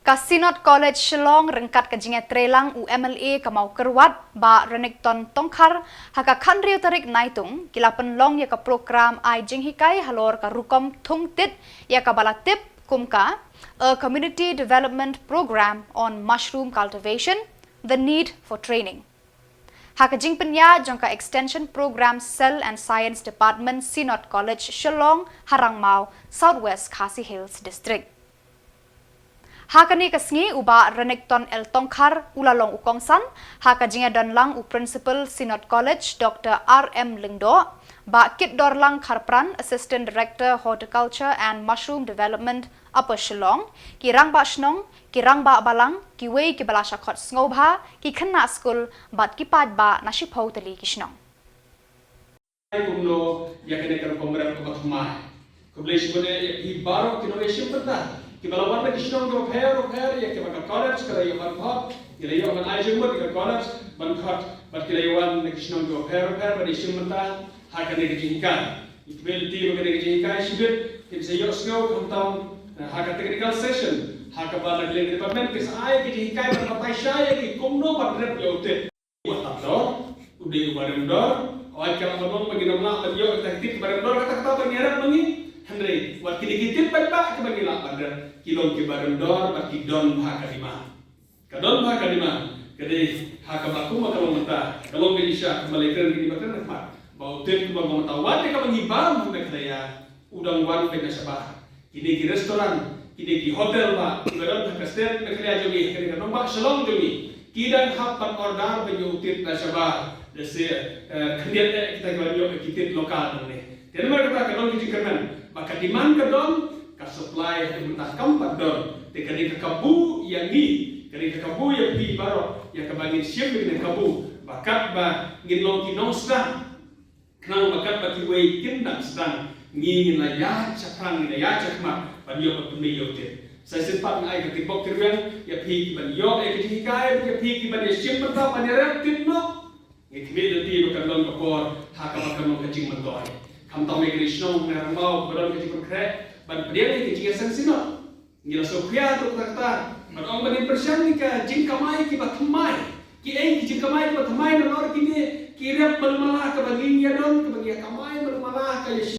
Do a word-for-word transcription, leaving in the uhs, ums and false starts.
Ka Synod College Shillong ryngkat ka jingïatreilang u M L A ka Mawkyrwat, Bah Renikton Tongkhar, ha ka khathynriew tarik Naitung, ki la pynlong ïa ka program ai jinghikai halor ka rukom thung tit ïa kaba la tip kum ka A Community Development Program on Mushroom Cultivation, The Need for Training. Ha ka jingpynïaid jong ka Extension Program Cell and Science Department, Synod College Shillong, ha Rangmaw, South West Khasi Hills District. Ha kane ka sngi u Bah Renikton L Tongkhar u la long u kongsan, ha ka jingïadonlang u Principal Synod College Doctor R M Lyngdoh, Bah Kitdorlang Kharpran, Assistant Director Horticulture and Mushroom Development, Upper Shillong, ki rangbah shnong, ki rangbah balang, kiwei kiba la shah khot sngewbha, ki khynnah skul, bad ki paidbah na shiphew tylli ki shnong. Kumno ïa kane ka rukom rep kaba thymmai. Khublei shibun ïa phi baroh ki nongïashim bynta kiba la wan na ki shnong kiba pher pher, ïa kiba ka college ka la ïoh ban khot, ki la ïoh ban ai jingmut ïa ka college ban khot, bad ki la ïoh wan na ki shnong kiba pher pher ban ïashim bynta ha kane ka jinghikai. Ngi khmih lynti ba kane ka jinghikai shibit kin sa ïohsngew khamtam ha ka technical session ha kaba na ka liang ka department kin sa ai ka jinghikai ban batai shai ïa ki kumno ban rep ïa u tit. Wat tap dor, u dei uba rem dor. Hooid, ka lah ban long ba ngin ym lah ban ïoh ïa kita ki tit kiba rem dor, kata kata ba ngi rep ma ngi. Hynrei wat kine ki tit paidbah kiba ngi lah ban rep ki long kiba rem dor bad ki don bha ka demand. Ka don bha ka demand ka dei ha kaba kum ba ka long mynta, ka long ka jingshisha kaba la kren kine ba kren ha khmat ba u tit kumba long mynta, wat ïa kaba ngi bam ha Meghalaya u dang wan beit na shabar. Kine ki restaurant, kine ki hotel ba kiba don ha ka state Meghalaya jong ngi, kane ka nongbah Shillong jong ngi, ki dang hap ban order ban ïoh u tit na shabar. Lehse, eh, khyndiat eh kita kiba ïoh ki tit local nangne. Te namar kata ka don ka jingkyrmen ba ka demand ka don, ka supply ha mynta kam pat don. Te kane ka kabu ïa ngi, kane ka kabu ïa phi baroh, ïa kaba ngin shim ïa kane ka kabu ba katba ngin long ki nongsdang. Khnang ba katba kiwei kin dang sdang, ngi ngin la ïaid shaphrang, ngin la ïaid shakhmat ban ïoh ban pynmih ïa u tit. Sa shisien pat nga ai ka tip bok tip rwiang ïa phi kiban ïoh ïa ka jinghikai, ïa phi kiban ïashim bynta ban ïarep tit noh. Ngi khmih lynti ba kan long ka por ha kaba kan long ka jingmyntoi. Khamtam ïa kane ka shnong Rangbah ba don ka jingpynkhreh ban pdiang ïa ka jingïaseng Synod. Ngi la sngewkhia ruh kata kata ban ong ba ngin pyrshang ïa ka jingkamai kiba thymmai. Kiei ki jingkamai kiba thymmai nalor kine ki rep malu mala kaba ngi ïa don, kaba ngi ïa kamai malu mala, ka ïa